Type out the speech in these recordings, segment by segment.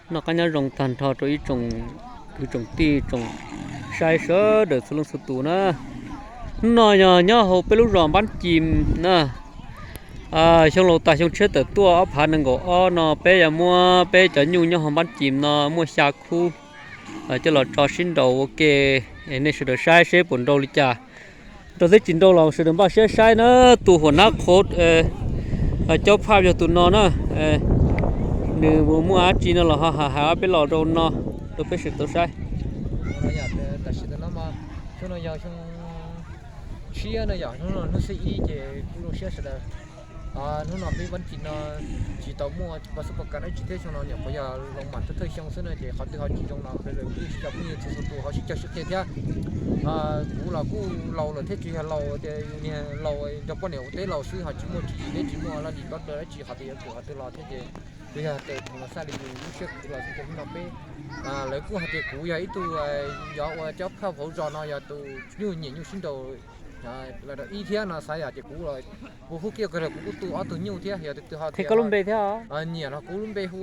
Noj qab nyob zoo tag nrho rau ib tsoom kwv tsoom tij tsoom saib sawv daws txhua leej txhua tus na. Hnub no yog nyob hauv peb lub zos Npab Cim na, xyoo laus tas xyoo tshiab tawm tuaj ob phav nees nkaum ob no peb yuav muab peb cov nyuj nyob hauv Npab Cim no muaj xya khub coj los tso sib nraus ua ke, nej sawv daws saib seb puas nrau li cas. Nrau thiab tsis nrau los sawv daws npaj siab saib na. Tus huam nab qhuav caub phaj yog tus no na. Nws muaj dab tsi no los ho hais hais ob peb los rau no rau peb sawv daws tau saib. Tam sim no mas xyoo no yog xyoo tshiab no yog hnub no hnub xiab ib ces kuj zoo siab sawv daws. Hnub no peb Npab Cim no tsis tau muaj pa xub pa kas dab tsi thiab, xyoo no nyuam qhuav yog loo mam thawj thawj xyoo xwb na ces qhov twg ho tsis zoo los sawv daws kuj sib cog phooj ywg txhua txhua tus ho sib cog sib qhia thiab. Kuv los kuj laus lawm thiab, tsis yog laus tias yus niag laus nrog poj niam ua teb laus xwb ho tsis muaj tswv yim thiab tsis muaj laj lim pab plaws dab tsi qhov tias yuav khwv qhov twg los thiab ces kuj yog tias tus no xaj li yus lub siab khwv los xwb ces hnub no peb, lawv kuj hais tias kuv yog ib tug yuav ua cob phaj hauv zos no yog tus nyuj nyiam nyuj sib nraus lawm ib thiab no xav yom ces kuv los kuv hu kiag kawg los kuv kuj tu ob tug nyuj thiab yog tus twg ho tias nyiam los kuv lub npe hu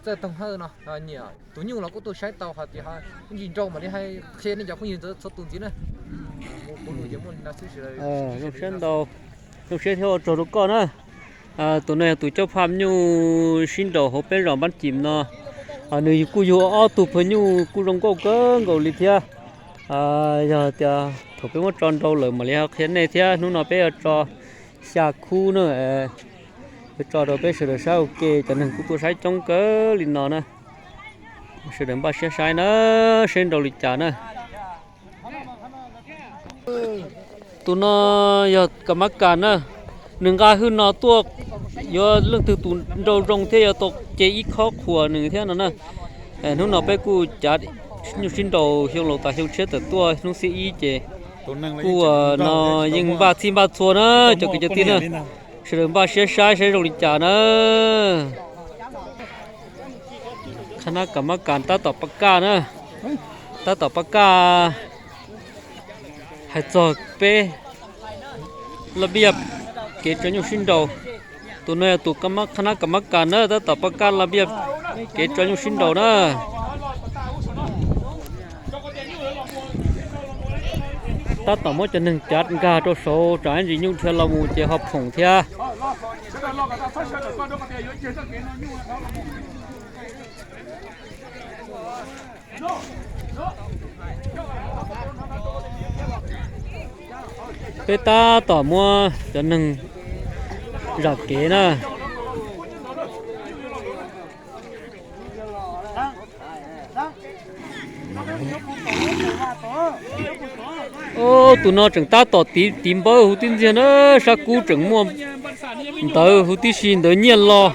Txawj Toog Hawj no, nyiam tus nyuj los kuj tuaj saib tau hais tias ntsis nrau mam li hais qhia nej cov phooj ywg ntawd txhua tus ntxiv na. Zoo siab ntau, zoo siab thiab ua tsaug rau koj na. Tus no yog tus cob phaj nyuj sib nraus hauv peb zos Npab Cim no. Nws kuj yug ob tug phaj nyuj kuj zoo nkauj kawg nkaus li thiab. Yog tias thaum peb muab tso nrau lawm mam li ho qhia nej thiab. Hnub no peb yuav tso xya khub na, yuav tso rau peb sawv daws saib ua ke, cov neeg kuj tuaj saib coob kawg li no na. Sawv daws npaj siab saib na, seb nrau li cas na. Tus no yog Kam Mab Kas na, nws nqa hwj no tuaj, yuav leej twg tus nrau zoo thiab yuav tau ce ib khob qhuas nws thiab no na. Hnub no peb kuj cav nyuj sib nraus xyoo laus tas xyoo tshiab tawm tuaj hnub xiab ib ces kuj no yeej npaj txhij npaj txhua na, cov kwv cov tij na. Sawv daws npaj siab saib saib zoo li cas na. Qhab nab Kam Mab Kas tab tom pab kaj na, tab tom pab kaj hais txog peb laj npiaj kev tso nyuj sib nraus. Tus no yog tus qhab nab Kam Mab Kas na, tab tom pab kaj laj npiaj kev tso nyuj sib nraus na. Tab tom muab cov neeg cav nkag rau saud tsam ib ntsis nyuj dhia los mus ces ho phoom thiab. Peb tab tom muab cov neeg zam kev na. Tus no tseem tab tom tiv tiv npawb huv tib ntxiag na, sab kub tseem muaj ntawv huv tib si ntawv nyiaj los.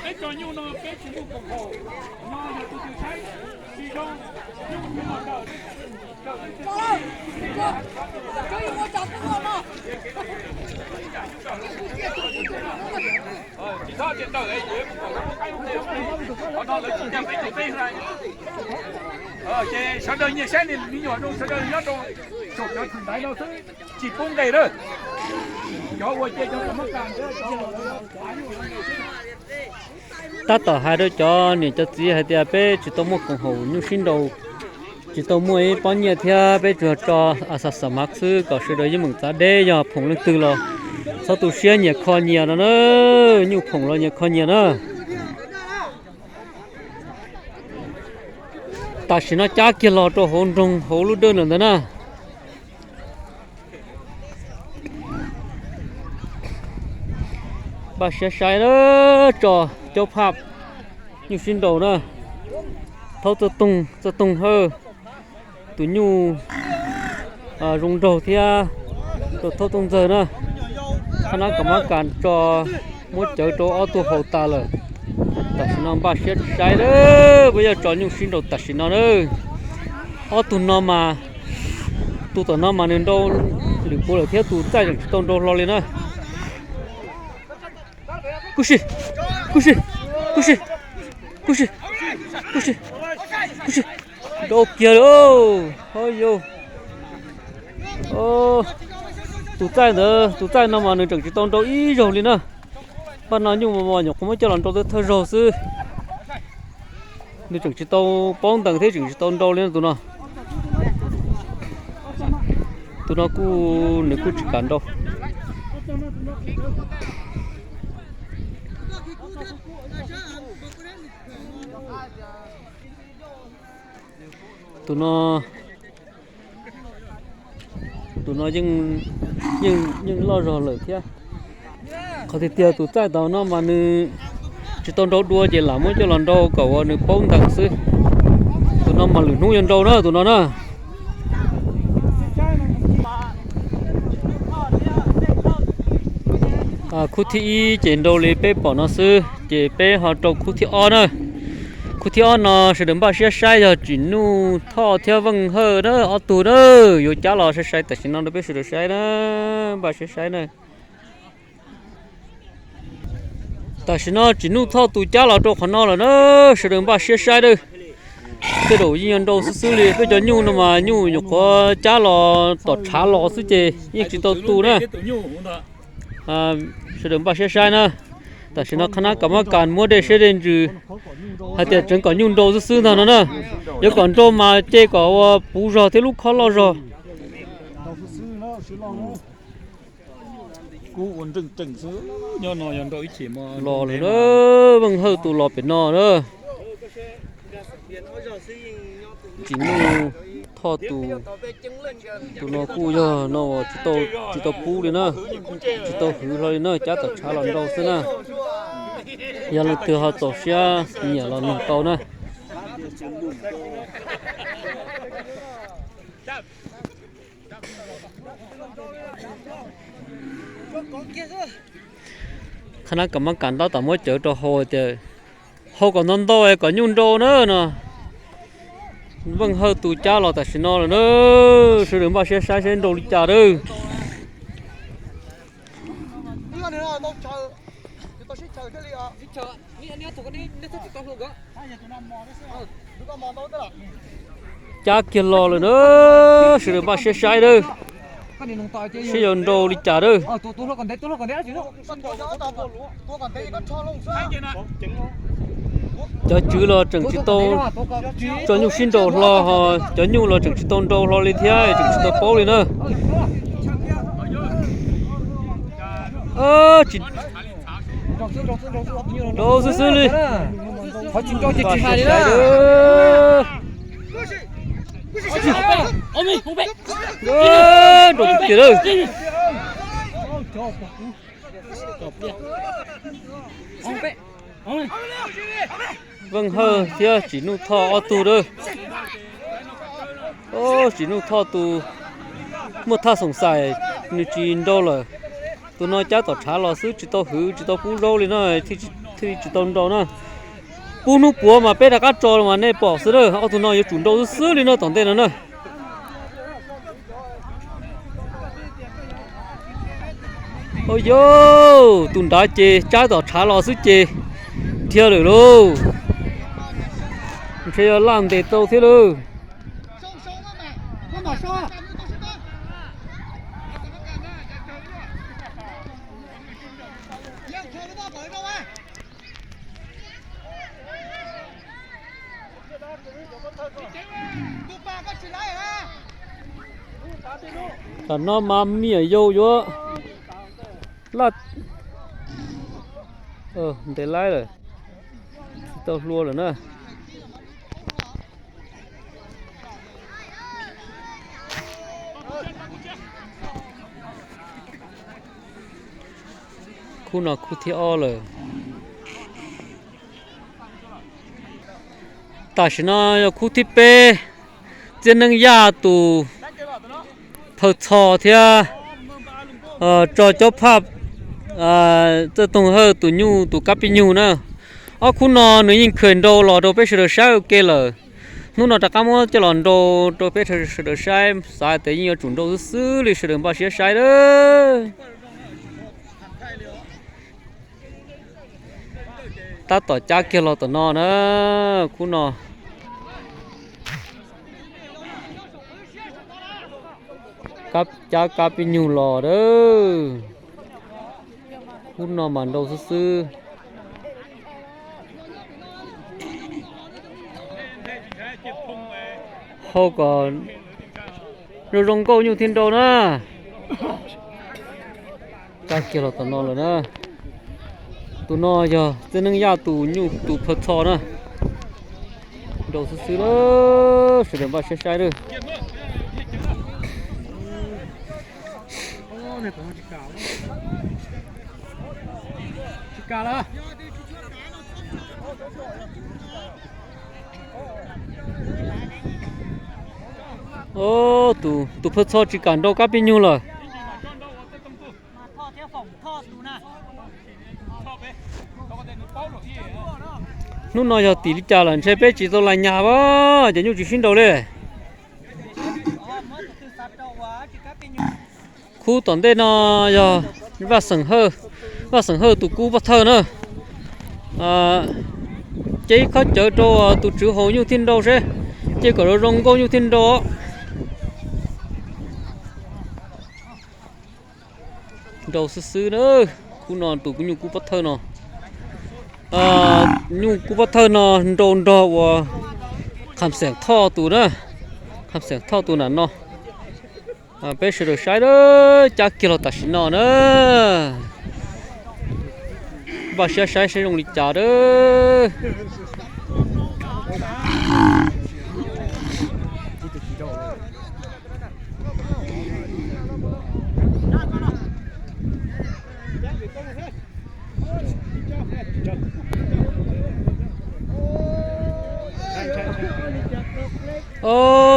Ces sawv daws nyias saib me nyuam zoo, sawv daws nyob rau saum cov thwm ntaiv no xwb, tsis pub nqes lawm. Cov ua ces cov tab tom hais rau cov niam cov txiv hais tias peb tsis tau muaj koom haum nyuj sib nraus, tsis tau muaj ib pob nyiaj thiab peb tsuas tso a xa xa mav xwb kom sawv daws yeej meem txav deb, yog phoom leej twg los txhob tu siab nyias kho nyias no na, nyuj phoom los nyias kho nyias na. Tam sim no cab kiag los rau hauv nroog hauv lub dawj lawm ntawd na. Npaj siab saib na, tso caub phaj nyuj sib nraus na. Thaub Txawj Toog, Txawj Toog Hawj, tus nyuj zoo nraug thiab rau Thaub Tooj Ntxawg na. Qhab nab Kam Mab Kas tso muab cawv rau ob tug haus tas lawm. Tam sim no npaj siab saib na, puas yog tso nyuj sib nraus tam sim no na. Ob tug no mas, tus tom no mas nws nrau lwm puav lawm thiab tus txaij tseem tsis tau nrau hlo li na. Kuj si, kuj si, kuj si, kuj si, kuj si, kuj si, nrau kiag li. Ho yau, tus txaij ntawd, tus txaij no mas nws tseem tsis tau nrau ib zaug li na. Npaj no nyuj mos mos nyuam qhuav muab coj los nrau thawj zaug xwb. Nws tseem tsis tau paub ntees thiab tseem tsis tau nrau li no tus no. Tus no kuj nws kuj tsis kam nrau. Tus no tus no yeej loj zog lawm thiab. Qhov tiag tiag tus txaij tau no mas nws tsis tau nrau dua ces lam muab coj los nrau kom uas nws paub ntees xwb. Tus no mas lwm hnub yuav nrau na tus no na. Khub thib ib ces nrau li peb pom no xwb ces peb ho rau khub thib ob na. Khub thib ob no sawv daws npaj siab saib yog Tsim Nuj Thoj thiab Veej Hawj na ob tug na. Yuav cab los sai sai tam sim no rau peb sawv daws saib na, npaj siab saib na. Tam sim no Tsim Nuj Thoj tus cab los rau qhov no lawm na, sawv daws npaj siab saib na. Tej zaum yeej yuav nrau xwb xwb li, peb cov nyuj no mas nyuj nyuam qhuav cab los tom tshav los xwb ces yeej tsis tau tu na. Sawv daws npaj siab saib na. Tam sim no qhab nab kam mab kas muab dej siab dej ntsws hais tias tseev kom nyuj nrau xwb xwb ntag no na. Yuav kom nrau mas ces kom ua puv zog thiab lub khob loj zog. Los lawm na, Veej Hawj tus los pem no na. Tsim Nuj Thoj tus, tus no kuj yog no tsis tau pub li na, tsis tau hwv hlo li na, cab tom tshav los nrau xwb na. Yog leej twg ho txaus siab nyiam los nug tau na. Qhab nab kam mab kas ntab tom muab cawv rau hau tias hau kom ntau ntau es kom nyuj nrau na no. Veej Hawj tus cab los tam sim no lawm na, sawv daws npaj siab saib seb nrau li cas na. Cab kiag los lawm na, sawv daws npaj siab saib na, seb yuav nrau li cas na. Cov tswv los tseem tsis tau tso nyuj sib nraus hlo, ho cov nyuj los tseem tsis tau nrau hlo li thiab tseem tsis tau paub li na. Nrau xwb xwb li. Nrau tiag tiag lawm. Veej Hawj thiab Tsim Nuj Thoj ob tug na. Tsim Nuj Thoj tus muaj thaj xoom xais, nws tsis nrau lawm. Tus no cab tom tshav los xwb tsis tau hwv tsis tau pub zaub li no, thiaj li tsis tau nrau na. Pub hnub puav mas peb rov qab tso mas nej pom xwb na, ob tug no yuav tsum nrau xwb xwb li no tom ntej no na. Au yau, tus nrad ces cab tom tshav los xwb ces dhia lawm lauj. Ntshe yog laj ntes tau thiab lauj. Tam no mas me nyuam yaus yuav laj ntes laib lawm, tsis tau hlua lawm na. Khub no khub thib ob lawm. Tam sim no yog khub thib peb, Txiaj Neeb Yaj tus phaw txho thiab tso cob phaj Txawj Toog Hawj tus nyuj tus kab pij nyug na. Ob khub no nws yeej khaws nrau los rau peb sawv daws saib ua ke lawm. Hnub no rov qab muab coj los nrau rau peb sawv daws saib, xav tias yeej yuav tsum nrau xwb xwb li, sawv daws npaj siab saib lawm. Tab tom cab kiag los tom no na, khub no cab kab pij nyug los a. Khub no mas nrau xwb xwb. Hau kom zoo zoo nkauj nyuj thiaj nrau na. Tsa kiag los tom no lawm na. Tus no yog Txiv Neej Yaj tus nyuj tus phawj txho na. Nrau xwb xwb na, sawv daws npaj siab saib na. Tus phawj txho tsis kam nrau kab pij nyug lawm. Hnub no yog tim li cas lawm ntshe peb tsis tau lais nyag as, cov nyuj tsis sib nrau li. Khub tom ntej no yog Vaj Xeem Hawj, Vaj Xeem Hawj tus kub pov thawj na. Ces ib khob cawv rau tus tswv haus nyuj thiaj nrau seb, ces kom zoo zoo nkauj nyuj thiaj nrau. Nrau xwb xwb na, khub no tus nyuj kub pov thawj no. Nyuj kub pov thawj no nrau nrog uas Kham Xeem Thoj tus na, Kham Xeem Thoj tus nram no. Peb sawv daws saib, cab kiag los tam sim no na. Npaj siab saib seb zoo li cas a.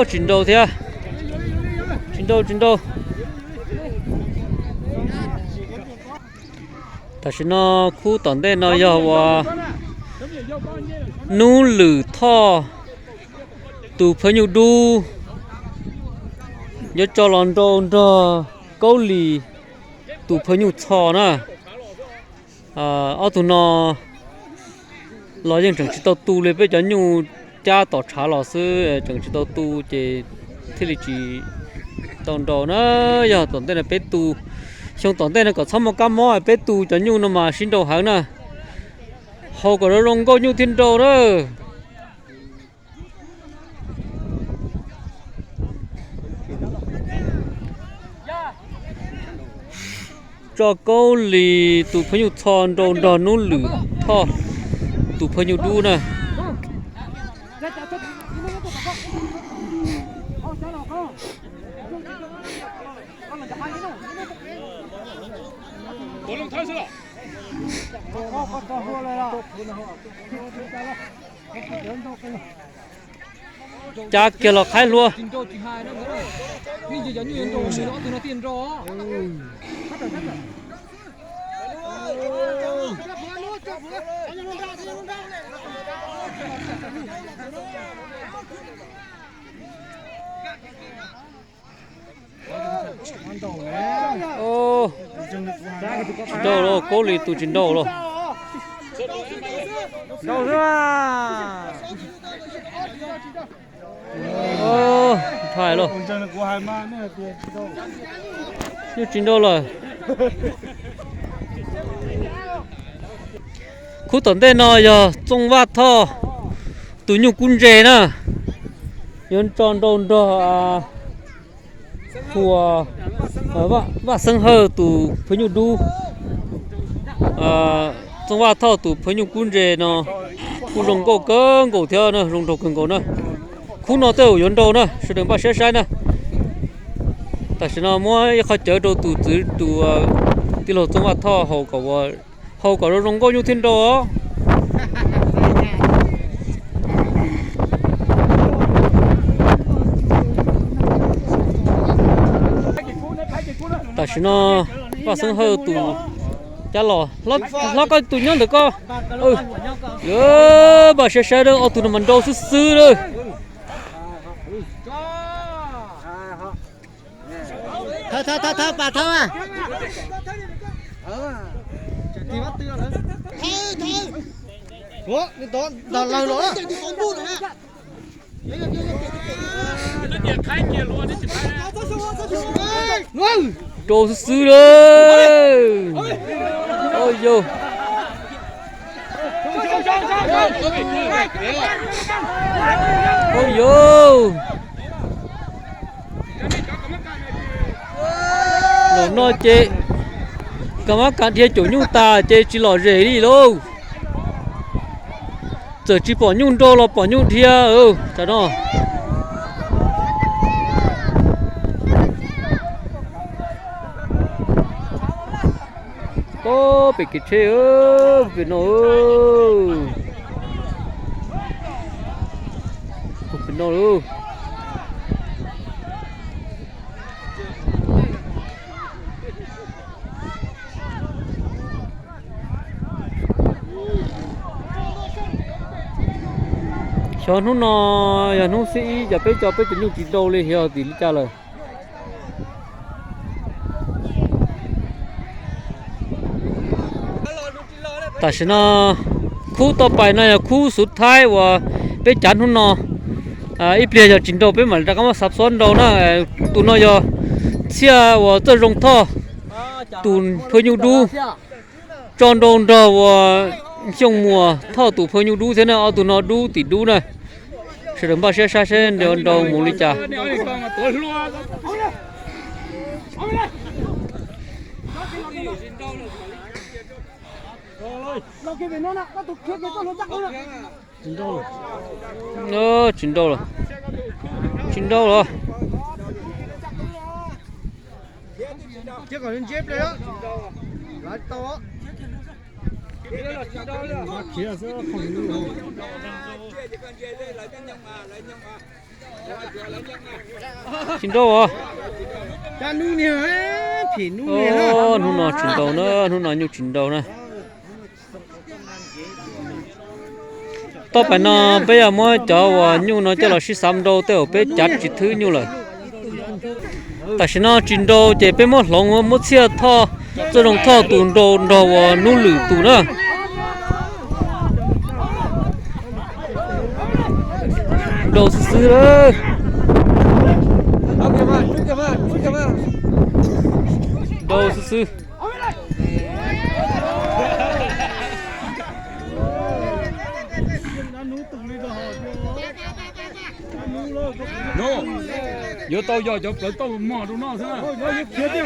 Tsis nrau thiab. Tsis nrau, tsis nrau. Tam sim no khub tom ntej no yog uas Nub Lwm Thoj tus phawj nyuj dub yuav tso los nrau nrog Kaub Lis tus phawj nyuj txho na. Ob tug no los yeej tseem tsis tau tu li, peb cov nyuj cab tom tshav los xwb tseem tsis tau tu ces thiaj li tsis tau nrau na. Yog tom ntej no peb tu, xyoo tom ntej no kom txhob muaj kab mob peb tu cov nyuj no mas sib nrau heev na. Haus kom zoo zoo nkauj nyuj thiaj nrau na. Tso Kaub Lis tus phawj nyuj txho nrau nrog Nub Lwm Thoj tus phawj nyuj dub na. Cab kiag los qhaib hlua. Tsis nrau los, Kaub Lis tus tsis nrau los. Ntshai los. Yeej tsis nrau lawm. Khub tom ntej no yog Txooj Vaj Thoj tus nyuj kub ntse na. Yuav tso nrau nrog hu ua Vaj Xeeb Hawj tus phawj nyuj dub. Txooj Vaj Thoj tus phawj nyuj kub ntse no kuj zoo nkauj kawg nkaus thiab na, zoo nraug kawg nkaus na. Khub no tej zaum yuav nrau na, sawv daws npaj siab saib na. Tam sim no muab ib qho cawv rau tus txwv tus tij laug Txooj Vaj Thoj haus kom zoo zoo nkauj nyuj thiaj nrau os. Tam sim no Vaj Xeeb Hawj tus cab los, hlob koj tus nyob ntawm koj. Npaj siab saib, ob tug no mas nrau xwb xwb lawm. Rau xwb xwb lawm. Ua yau. Ua yau. Ces kav mab kav dhia caum nyuj tas ces tsis lom zem li lauj. Txawm tsis pom nyuj nrau los pom nyuj dhia tam no. Pem kev tsheb, pem no, pem no lauj. Xyov hnub no yog hnub xiab ib, cas peb cov peb cov nyuj tsis nrau li, yog vim li cas lawm? Tam sim no khub toj pais no yog khub xuv thaib uas peb cav hnub no. Ib pliag yog tsis nrau peb mam li rov qab muab xav xob nrau na. Tus no yog Txhiaj uas Txawj Zoo Thoj tus phawj nyuj dub, tso nrau nrog uas Xyooj Muas Thoj tus phawj nyuj dub thiab na, ob tug no dub tim dub na. Sawv daws npaj siab saib seb nrau mus li cas. Tsis nrau lawm, tsis nrau lawm. Tsis nrau os. Hnub no tsis nrau na, hnub no nyuj tsis nrau na. Toj pais no peb yog muab cov uas nyuj no coj los sib xav nrau tej uas peb cav tsis thwb nyuj lawm. Tam sim no tsis nrau ces peb muab hloov, muab Txhiaj Thoj, Txawj Zoo Thoj tus nrau nrog uas Nub Lwm tus na. Nrau xwb xwb lawm. Nrau xwb xwb. Yuav tau yog cov plawv tauj mog rau noj xwb.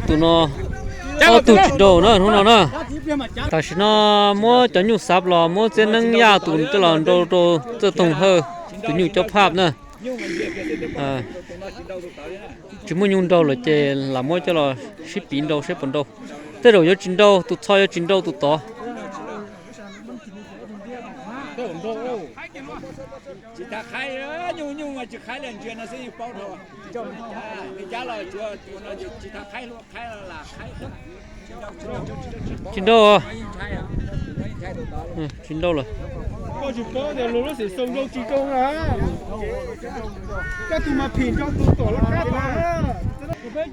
Tus no ob tug tsis nrau na hnub no na. Tam sim no muab cov nyuj xav los muab Txiaj Neeb Yaj tus coj los nrau rau Txawj Toog Hawj tus nyuj cob phaj na. Tsis muaj nyuj nrau lawm ces lam muab coj los sib piv nrau seb puas nrau. Tej zaum yuav tsis nrau, tus txho yuav tsis nrau tus tod. Tsis nrau, tsis nrau lawm.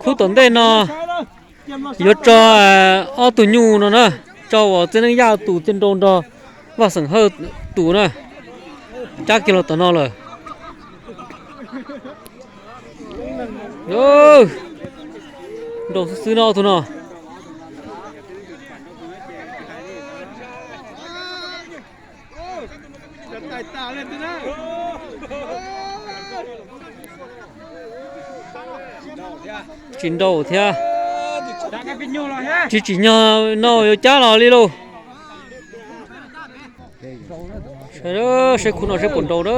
Khub tom ntej no yuav tso ob tug nyuj no na, tso uas Txiaj Neeb Yaj tus coj nrau nrog Vaj Xeem Hawj tus na, cab kiag los tom no lawm. Nrau xwb xwb no ob tug no. Tsis nrau thiab. Tsis tsim nyog no yuav cab los li lauj. Seb khub no seb puas nrau na.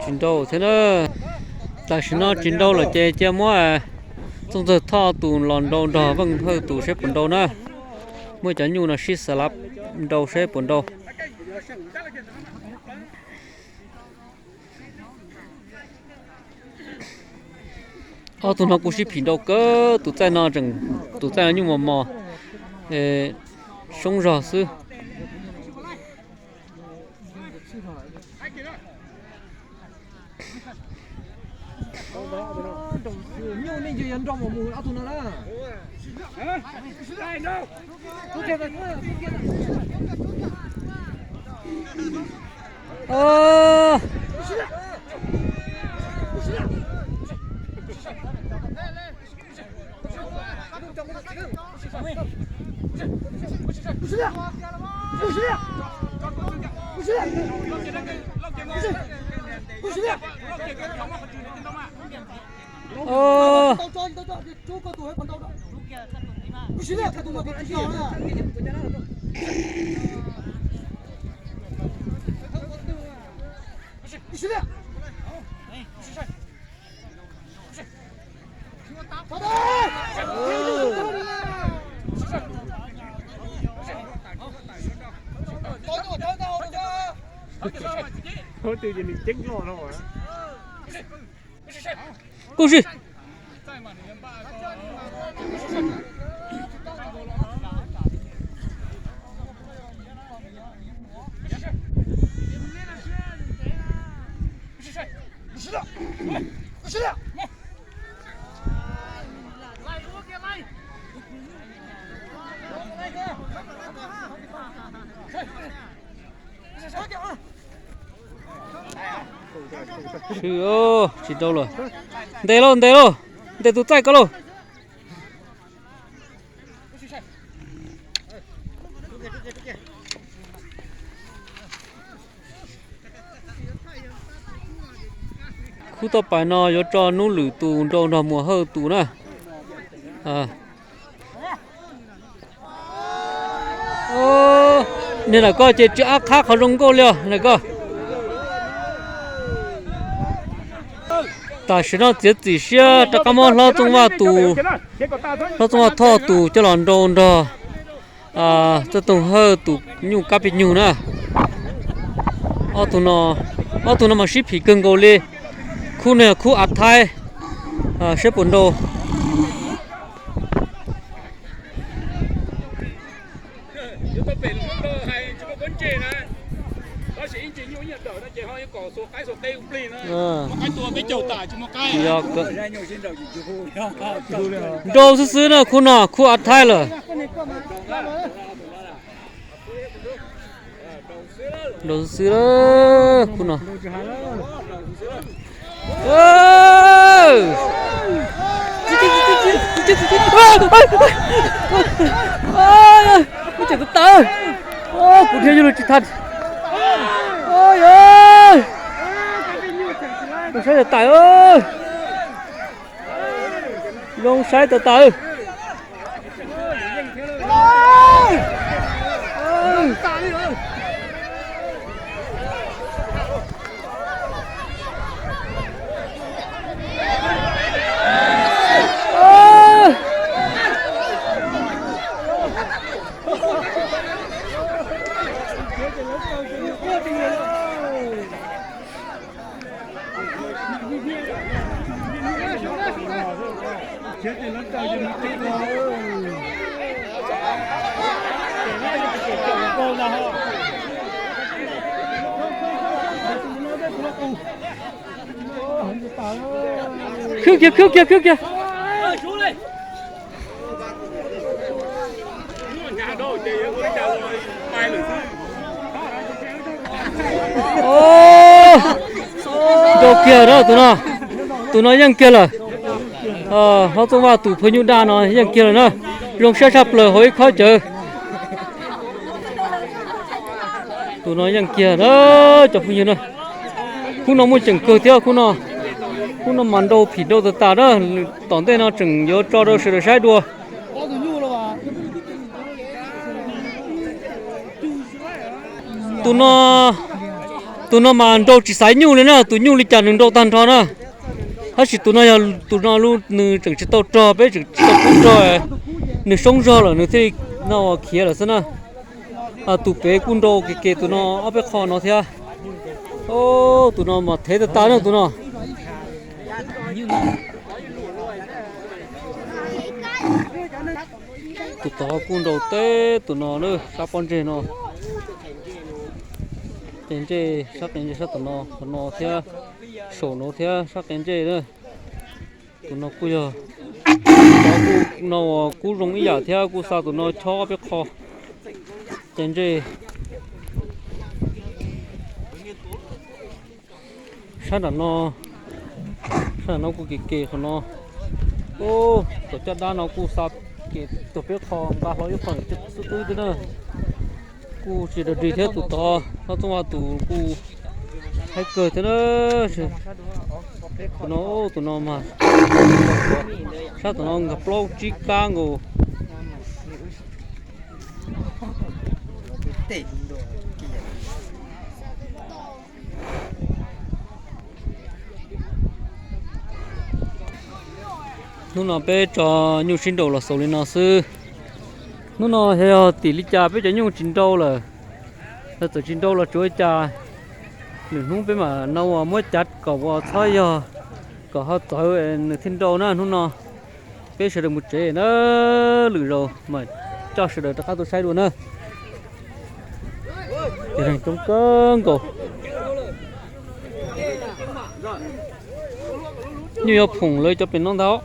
Tsis nrau thiab na. Tam sim no tsis nrau lawm ces cia muab Txooj Txawg Thoj tus los nrau nrog Veej Hawj tus seb puas nrau na. Muab cov nyuj no sib xav lab nrau seb puas nrau. Ob tug no kuj sib phim nrau kawg, tus txaij no tseem, tus txaij no nyuj mos mos, soob zog xwb. Kuj si. Tsis, tsis rau lawm. Ntes lauj, ntes lauj, ntes tus txaij ko lauj. Khub toj pais no yuav tso Nub Lwm tus nrau nrog Muas Hawj tus na. Niag ntawm ko ces tsis ab qhab qhov zoo nkauj li os ntawm ko. Tam sim no txiav txim siab rov qab muab Hlob Txooj Vaj tus, Hlob Txooj Vaj Thoj tus coj los nrau nrog Txawj Toog Hawj tus nyuj kab pij nyug na. Ob tug no mas sib phim kawg nkaus li. Khub no yog khub av thaib, saib puas nrau. Nrau xwb xwb na, khub no khub av thaib lawm. Nrau xwb xwb khub no. Muab cem tawv tawv. Kuv dhia yuav luag tsis tag. Zoo saib tawv tas. Zoo saib tawv tas. Khwb kiag, khwb kiag, khwb kiag. Nrau kiag na tus no. Tus no yeej kiag lawm. Hlob Txooj Vaj tus phaj nyuj daj no yeej kiag lawm na. Zoo siab tshaj plaws hauv ib khob cawv. Tus no yeej kiag na, cov phooj ywg na. Khub no muaj ceem kawg thiab khub no. Khub no mas nrau phim nrau tas tas na. Tom ntej no tseem yuav tso rau sawv daws saib dua. Tus no, tus no mas nrau tsis xaiv nyuj li na, tus nyuj li cas nws nrau tag nrho na. Tab sis tus no yog tus no nws tseem tsis tau rog, peb tseem tsis tau pub rog, nws soob zog lawm nws thiaj li no khiav lawm xwb na. Tus pem kuj nrau ke ke tus no ob peb qho no thiab. Tus no mas thev tas tas na tus no. Tus tod kuj nrau teb tus no na, sab pob ntseg no. Qe ntsej, sab qe ntsej sab tom no, tom no thiab, saum no thiab sab qe ntsej na. Tus no kuj yog, no uas kub zoo ib yam thiab kuj xa tus no chob peb qho. Qe ntsej. Sab nram no, sab nram no kuj ke ke qhov no. Ub, tom caj dab no kuj xa kev tuag peb qho, nqa hlo ib qho xub tub thiab na. Kuj tsis dag dig thiab, tus tod Hlob Txooj Vaj tus kuj haib kawg thiab na. Tus no, tus no mas, sab tom no nkag plaub tsib kab nkaus. Hnub no peb tso nyuj sib nraus los xaus li no xwb. Hnub no yog tim li cas peb cov nyuj tsis nrau lawm, los txawm tsis nrau los tsuav li cas, lwm hnub peb mam no uas muab cav kom uas txhob yog, kom ho txawv nws thiaj nrau na. Hnub no peb sawv daws mus tsev na, lwm zaus mas coj sawv daws rov qab tuaj saib dua na. Cov neeg coob kawg nkaus. Nyuj yuav phoom lawv cov pem no ntag.